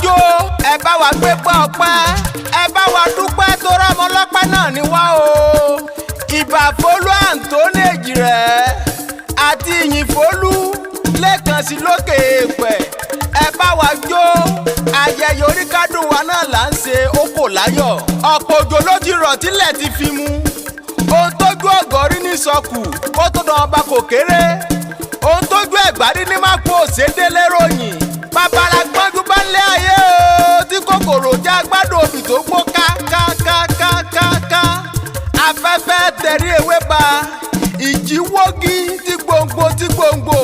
Jó, ẹ bá wa gbé pẹ́ ọpẹ́, ẹ bá wa dúpẹ́ torí ọmọ ọlọ́pẹ́ náà ni wá o. Ìbàfólú Anthony Èjìrẹ́ àti Ìyìnfólú lẹ́ẹ̀kan sí lókè èèpẹ̀. Ẹ bá wa jó, ayẹyẹ oríkádùn wa náà là ń ṣe ó kò láyọ̀. Ọ̀pọ̀ òjò ló ti rọ̀ tílẹ̀ ti fi mu. Ohun tójú ọ̀gọ́rí ní sọkù kó tó dán ọba kò kéré. Ohun tójú ẹ̀gbárí ní má kó òṣèdélé ròyìn. Bàbára gbọ́njú bá ń lé ayé o tí kòkòrò já gbádùn obì tó gbó ká ká ká ká ká ká. Afẹ́fẹ́ tẹ̀rí ewé ba ìjì wógi tí gbòǹgbò tí gbòǹgbò.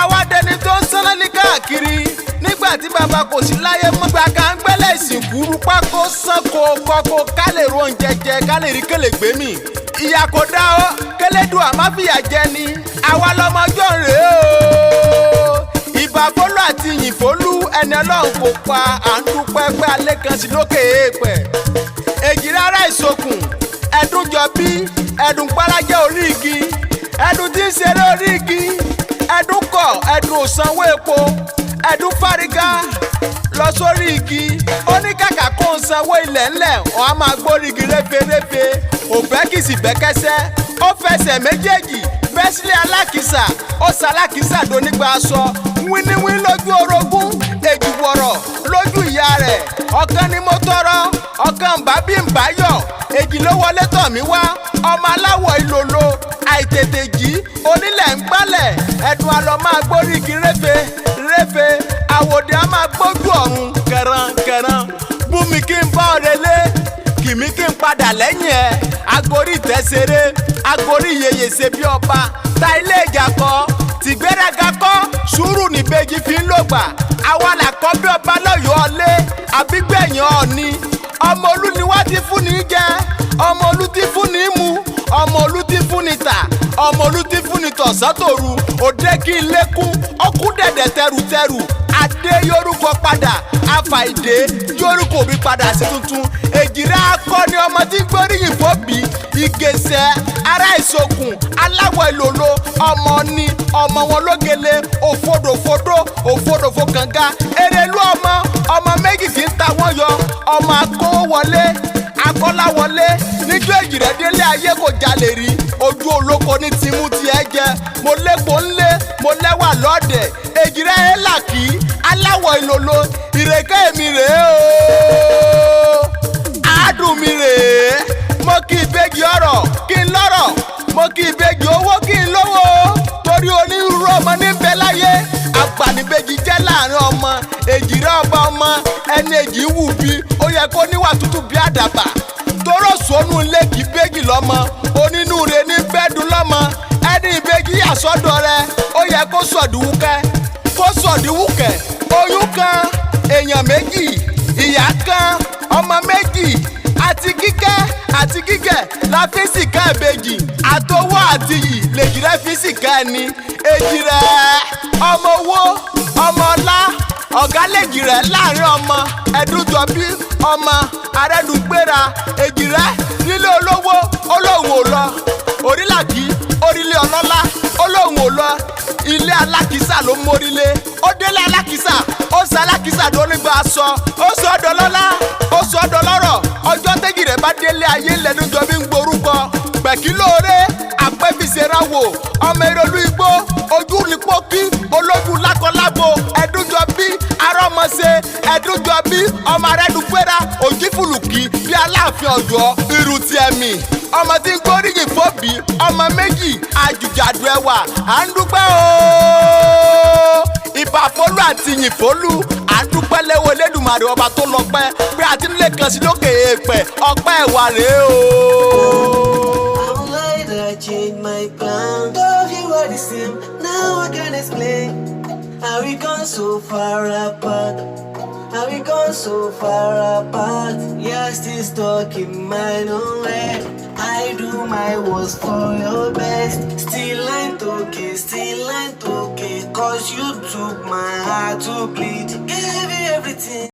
Awádẹni tó ń sánná ní káàkiri nígbà tí bàbá kò sí láyé mọ́. Gbàgà ń gbẹ́lẹ̀ ìsìnkú rúpa kó sán kó kọ́kó ká lè ro oúnjẹ jẹ, ká lè rí kélé gbé mi. Ìyà kò dá ọ kélédùn àmọ́ fìyà jẹ ni àwa lọmọjọ́ rèé o. Ìbàfólú àti Ìyìnfólú, ẹni Ọlọ́run kò pa, à ń dúpẹ́ pé alẹ́ kan sí lókè èèpẹ̀. Èjì rárá ìsokùn ẹdún jọ bí ẹdùn gbárájẹ orí igi, ẹdùn tí ń ṣeré orí igi, ẹdùn kọ ẹdùn ò sanwó epo, ẹdùn fárígá lọ sórí igi. Ó ní kàkà kó ń sanwó ilẹ̀ ńlẹ̀, wọn á máa gbórí igi réferéfe. Òbẹ́ kìsì bẹ́kẹ́sẹ́, ó fẹsẹ̀ méjèèjì bẹ́ sílé alákìsà, ó ṣalákìsà donígba aṣọ wíníwíní lójú orogún, èjìwọ̀rọ̀ lójú ìyá rẹ̀. Ọ̀kan ni mo tọrọ, ọ̀kan bá bí ń bá yọ̀. Èjì ló wọlé tọ̀ mí wá, ọmọ aláwọ̀ ìlòlò àìtètè jí onílẹ̀ ń gbálẹ̀. Ẹ̀dùn àlọ́ máa gbórí igi réfe réfe, àwòdì á máa gbójú ọ̀run kẹran kẹran. Bùnmi kí n bá ọ̀rẹ́ lé kìmí kí n padà lẹ́yìn ẹ̀. Agorí ìtẹ́sẹ̀rẹ́, agorí ìyeyè ṣe bí ọba ta ilé ìjà kọ́ tìgbéraga kọ́, sùúrù níbejì fi ń lògbà. Àwa làkọ́ bí ọba lọ́yọ̀ọ́ ọ̀lẹ́ àbígbẹ̀yìn ọ̀ọ́ni. Ọmọ olú ni wá ti fún ní jẹ, ọmọ olú ti fún ní mu, ọmọ olú ti fún ní tà, ọmọ olú ti fún ní tọ̀sán tòru. Òde kí n lékún ọkú dẹ̀dẹ̀ tẹrùtẹrù. Adé yorùkọ padà, afàìdé yorùkọ òbí padà sí tuntun. Èjìrẹ́ akọni ọmọ tí ń gbóríyìn fóbi ìgèsè ará ìsokùn aláwọ̀ ìlòlò ọmọ ni ọmọ wọn lógele òfodòfodò òfodòfo kànga erelú ọmọ ọmọ méjì tí ń ta wọ́n yọ. Ọmọ akówó wọlé akọ́láwọlé níjọ́. Èjìrẹ́ délé ayé kò jalè rí, ojú olóko ní tìmú tiẹ̀ jẹ. Mo lépo ńlé, mo lẹ́wà lọ́ọ̀dẹ̀. Èjìrẹ́ élàkì aláwọ̀ ìlòlò, ìrèké mi rèé o, àádùn mi rèé. Mo kí ìbejì ọ̀rọ̀ kí n lọ́rọ̀, mo kí ìbejì owó kí n lówó, torí onírúurú ọmọ níbẹ̀ láyé. Àgbàníbejì jẹ́ láàrin ọmọ. Èjìrẹ́ ọba ọmọ ẹni èjì wù bí ó yẹ kó níwà tútù bí àdàbà tóró sónú ilé kì í bejì lọ́mọ. Onínúure ní bẹ́ẹ̀dùn lọ́mọ. Ẹni ìbejì yà sọ́dọ̀ rẹ, ó yẹ kó sọ̀díwúkẹ́, kó sọ̀díwúkẹ́. Oyún kan, èèyàn méjì, ìyá kan, ọmọ méjì, àti kíkẹ́ àti gígẹ̀ la fi sìkẹ́ ìbejì. Àtọwọ́ àti yìí lèjìrẹ́ fi sìkẹ́ ẹni. Èjìrẹ́ ọmọ owó, ọmọ ọlá, ọ̀gá lèjìrẹ́ láàrin ọmọ ẹ̀dúnjọbí ọmọ arẹ́dùgbéra. Èjìrẹ́ nílé olówó, olóhùn ò lọ orílàkí orílẹ̀ ọlọ́lá, olóhùn ò lọ ilé alákìísà ló mórílé. Ó délé alákìísà, ó sọ alákìísà dónígbà aṣọ, ó sọ ọ́ dọlọ́lá, ó sọ ọ́ dọlọ́rọ̀. Ọjọ́ tẹ́jì rẹ̀ bá délé ayé lẹ́dúnjọbí ń gborúkọ pẹ̀kí lóore àpẹ́fìsẹ̀ráwò. Ọmọ erelu igbó ojú ní pókí ológun lákọlábo ẹ̀dúnjọbí arọ́mọṣe ẹ̀dúnjọbí ọmọ arẹ́dúgbéra òjìfùlùkì bí Aláàfin Ọ̀yọ́ irú ti ẹ̀mí ọmọ tí ń gbóríyìn fóbi ọmọ méjì àjùjàdù ẹwà. À ń dúpẹ́ o. Ìbàfólú àti Ìyìnfólú, à ń dúpẹ́ lẹ́wọ́ Elédùmarè ọba tó lọ́pẹ́ pé àti nílé kan sí lókè èèpẹ̀. Ọpẹ́ ẹ̀wà rèé o. I won't lie that I changed my plan. Thought you were the same, now I can explain. How we gone so far apart? How we gone so far apart? You're still stuck in my own way. I do my worst for your best. Still I'm talking, still I'm talking. 'Cause you took my heart to bleed. Gave you everything.